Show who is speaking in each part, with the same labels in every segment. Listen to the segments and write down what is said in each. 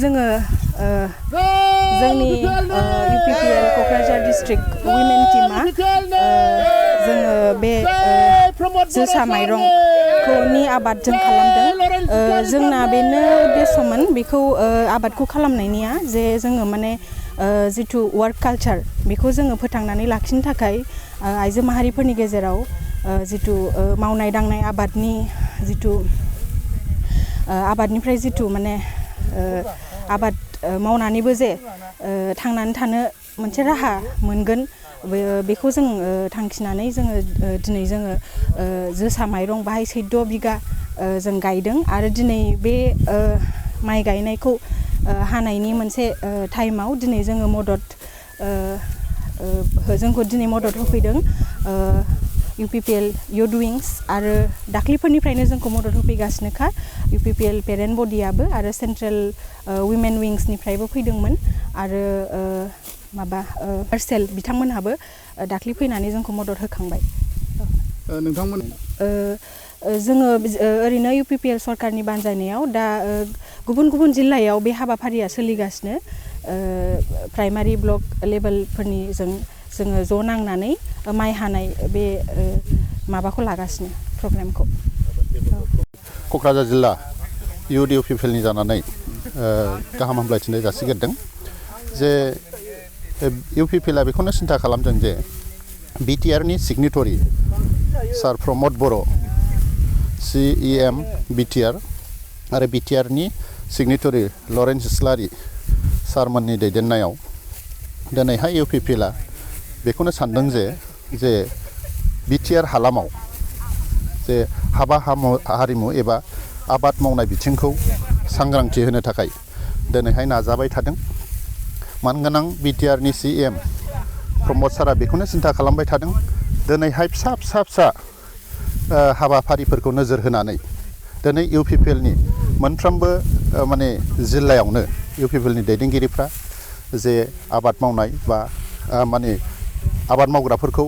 Speaker 1: जोङो जोंनि UPPL Kokrajhar district women टीमा जोङो बे जोसा माइरंनि आबाद जों खालामदों जोंना बेनो उद्देश्यमोन बेखौ आबादखौ खालामनायनिया जे जोङो माने जिथु वर्क कालचार बेखौ जोङो फोथांनानै लाखिनो थाखाय आइजो माहारिफोरनि गेजेराव जिथु मावनाय दांनाय आबादनि जिथु आबादनिफ्राय जिथु माने आबाद मावनानैबो जे थांनानै थानो मोनसे राहा मोनगोन बेखौ जों थांखिनानै जोङो दिनै जोङो जोसा माइरं बाहाय 14 बिगा जों गायदों आरो दिनै बे माइ गायनायखौ हानायनि मोनसे टाइमाव दिनै जोङो जोंखौ दिनै मदद होफैदों UPPL Youth Wings आरो दाख्लिफोरनिफ्रायनो जोंखौ मदद होफैगासिनोखा UPPL पेरेन्ट बडियाबो आरो सेन्ट्रेल वुमेन विंसनिफ्रायबो फैदोंमोन आरो पार्सेल बिथांमोनहाबो दाख्लि फैनानै जोंखौ मदद होखांबाय
Speaker 2: नोंथांमोन
Speaker 1: जोङो ओरैनो UPPL सरकारनि बानजायनायाव दा गुबुन गुबुन जिल्लायाव बे हाबाफारिया सोलिगासिनो प्राइमारि ब्लक लेभेलफोरनि जोङो ज' नांनानै माइ हानाय बे माबाखौ लागासिनो प्रग्रामखौ
Speaker 2: क'क्राझार जिल्ला इउथ UPPL नि जानानै गाहाम हामलायथिनाय जासिगोरदों जे UPPL आ बेखौनो सिन्था खालामदों जे BTR नि सिगनेटरि सार प्रमद बर' CEM BTR आरो BTR नि सिगनेटरि लरेन्स इस्लारि सारमोननि दैदेननायाव दिनैहाय UPPL आ बेखौनो सानदों जे BTR हालामाव जे हाबा हारिमु एबा आबाद मावनाय बिथिंखौ सांग्रांथि होनो थाखाय दिनैहाय नाजाबाय थादों मानगोनां BTR नि CEM प्रमद सारा बेखौनो सिन्था खालामबाय थादों दिनैहाय फिसा हाबाफारिफोरखौ नोजोर होनानै दिनै UPPL नि मोनफ्रोमबो माने जिल्लायावनो UPPL नि दैदेनगिरिफ्रा जे आबाद मावनाय बा माने आबाद मावग्राफोरखौ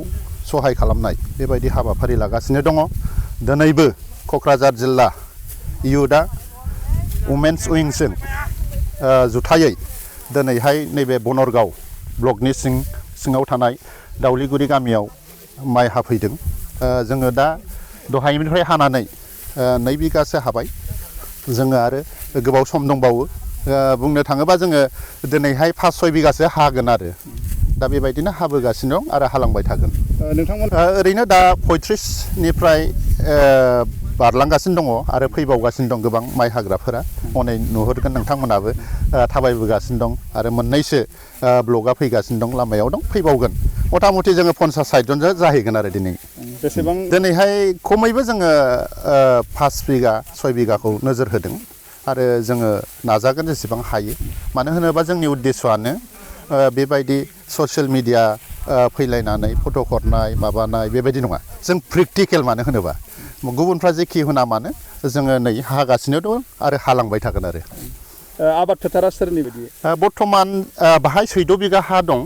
Speaker 2: सहाय खालामनाय बेबायदि हाबाफारि लागासिनो दङ दिनैबो क'क्राझार जिल्ला इयुथआ वुमेन्स विंसजों जुथायै दिनैहाय नैबे बनरगाव ब्लकनि सिङाव थानाय दाउलिगुरि गामियाव माइ हाफैदों जोङो दा दहायनिफ्राय हानानै 2 बिगासो हाबाय जोङो आरो गोबाव सम दंबावो बुंनो थाङोबा जोङो दिनैहाय 5-6 बिगासो हागोन आरो दा बेबायदिनो हाबोगासिनो दं आरो हालांबाय थागोन नोंथांमोन ओरैनो दा 35निफ्राय बारलांगासिनो दङ आरो फैबावगासिनो दं गोबां माइ हाग्राफोरा हनै नुहुरगोन नोंथांमोनाबो थाबायबोगासिनो दं आरो मोननैसो ब्लकआ फैगासिनो दं लामायाव दं फैबावगोन मथा मथि जोङो 50-60 जनसो जाहैगोन आरो दिनै बेसेबां दिनैहाय खमैबो जोङो 5 बिगा 6 बिगाखौ नोजोर होदों आरो जोङो नाजागोन जेसेबां हायो मानो होनोबा जोंनि उद्देश्यआनो बेबायदि ससियेल मिडिया फैलायनानै फट' हरनाय माबानाय बेबायदि नङा जों प्रेक्टिकेल मानो होनोबा गुबुनफ्रा जेखि होना मानो जोङो नै हागासिनो दं आरो हालांबाय थागोन आरो
Speaker 3: आबाद फोथारा सोरनि बायदि
Speaker 2: बर्तमान बाहाय 14 बिगा हा दं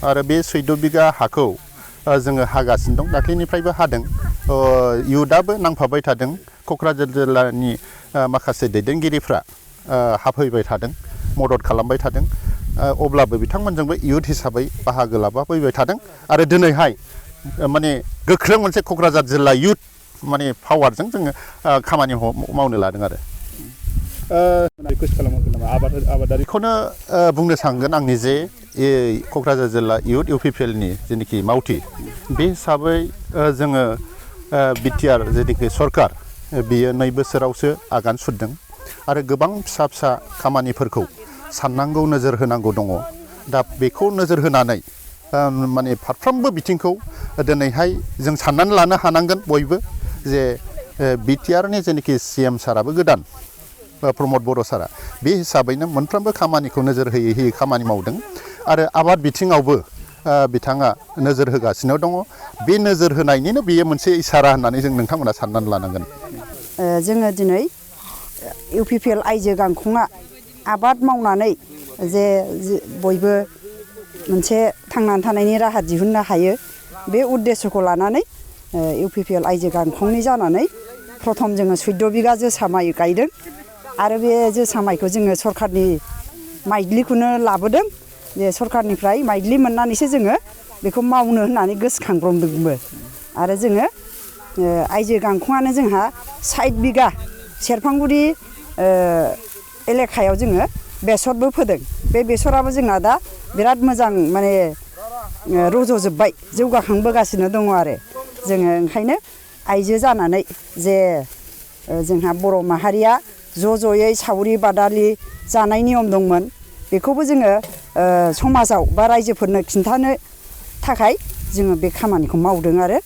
Speaker 2: आरो बे 14 बिगा हाखौ जोङो हागासिनो दं दाख्लैनिफ्रायबो हादों इयुथआबो नांफाबाय थादों क'क्राझार जिल्लानि माखासे दैदेनगिरिफ्रा हाफैबाय थादों मदद खालामबाय थादों अब्लाबो बिथांमोनजोंबो इयुथ हिसाबै बाहागो लाफैबाय थादों आरो दिनैहाय माने गोख्रों मोनसे क'क्राझार जिल्ला इयुथ माने पावारजों जोङो खामानि मावनो लादों आरो आबादारिखौनो बुंनो सानगोन आंनि जे क'क्राझार जिल्ला इयुथ UPPL नि जेनाखि मावथि बे हिसाबै जोङो BTR जेनाखि सरकार बियो 2 बोसोरावसो आगान सुरदों आरो गोबां फिसा खामानिफोरखौ साननांगौ नोजोर होनांगौ दङ दा बेखौ नोजोर होनानै माने फारफ्रोमबो बिथिंखौ दिनैहाय जों साननानै लानो हानांगोन बयबो जे BTR नि जेनाखि CM साराबो गोदान प्रमद बर' सारा बे हिसाबैनो मोनफ्रोमबो खामानिखौ नोजोर होयै खामानि मावदों आरो आबाद बिथिङावबो बिथाङा नोजोर होगासिनो दङ बे नोजोर होनायनिनो बेयो मोनसे इसारा होननानै जों नोंथांमोना साननानै लानांगोन
Speaker 4: जोङो दिनै UPPL आइजो गांखंआ आबाद मावनानै जे बयबो मोनसे थांनानै थानायनि राहा दिहुननो हायो बे उद्देश्यखौ लानानै UPPL आइजो गांखंनि जानानै प्रथम जोङो 14 बिगा जोसा माइ गायदों आरो बे जोसा माइखौ जोङो सरकारनि माइज्लिखौनो लाबोदों जे सरखारनिफ्राय माइज्लि मोननानैसो जोङो बेखौ मावनो होननानै गोसोखांब्रबदोंबो आरो जोङो आइजो गांखंआनो जोंहा 60 बिगा सेरफांगुरि एलेखायाव जोङो बेसरबो फोदों बे बेसराबो जोंना दा बिराद मोजां माने रज'जोब्बाय जौगाखांबोगासिनो दङ आरो जोङो ओंखायनो आइजो जानानै जे जोंहा बर' माहारिया ज'यै सावरि बादालि जानाय नियम दंमोन बेखौबो जोङो समाजाव बा रायजोफोरनो खिन्थानो थाखाय जोङो बे खामानिखौ मावदों आरो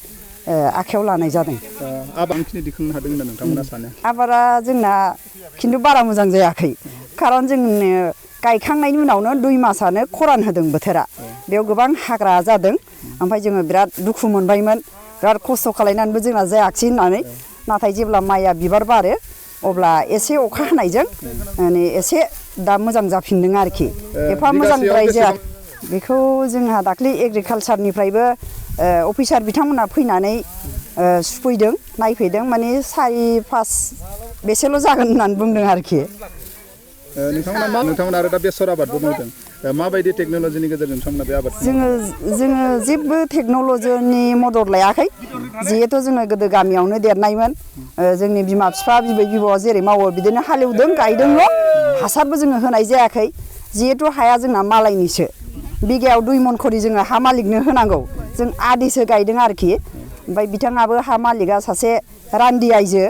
Speaker 4: आखायाव लानाय जादों
Speaker 3: आबादखिनि दिखांनो हादों होनना नोंथांमोना सानो
Speaker 4: आबादा जोंना खिन्थु बारा मोजां जायाखै खारन जोंनो गायखांनायनि उनावनो 2 मासानो खरान होदों बोथोरा बेयाव गोबां हाग्रा जादों ओमफ्राय जोङो बिराद दुखु मोनबायमोन बिराद खस्थ' खालायनानैबो जोंना जायाखिसै होननानै नाथाय जेब्ला माइया बिबार बारो अब्ला एसे अखा हानायजों माने एसे दा मोजां जाफिनदों आरोखि एफा मोजांद्राय जाया बेखौ जोंहा दाख्लै एग्रिकालसारनिफ्रायबो अफिसार बिथांमोना फैनानै सुफैदों नायफैदों माने 4-5 बेसेल' जागोन होननानै बुंदों आरोखि
Speaker 3: नोंथांमोना आरो दा बेसर आबादबो मावदों माबायदि टेक्न'लजिनि गेजेरजों नोंथांमोना बे आबादखौ
Speaker 4: जोङो जेबो टेक्न'लजिनि मदद लायाखै जिहेथु जोङो गोदो गामियावनो देरनायमोन जोंनि बिमा बिफा बिबै बिबौआ जेरै मावो बिदिनो हालेवदों गायदोंल' हासारबो जोङो होनाय जायाखै जिहेथु हाया जोंना मालायनिसो बिगायाव 2 मन खरि जोङो हा मालिकनो होनांगौ जों आदिसो गायदों आरोखि ओमफ्राय बिथाङाबो हा मालिकआ सासे रान्दि आइजो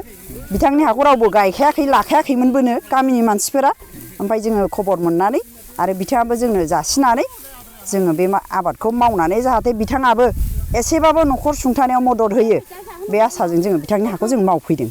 Speaker 4: बिथांनि हाखौ रावबो गायखायाखै लाखायाखैमोनबोनो गामिनि मानसिफोरा ओमफ्राय जोङो खबर मोननानै आरो बिथाङाबो जोंनो जासिनानै जोङो बे आबादखौ मावनानै जाहाथे बिथाङाबो एसेबाबो न'खर सुंथानायाव मदद होयो बे आसाजों जोङो बिथांनि हाखौ जों मावफैदों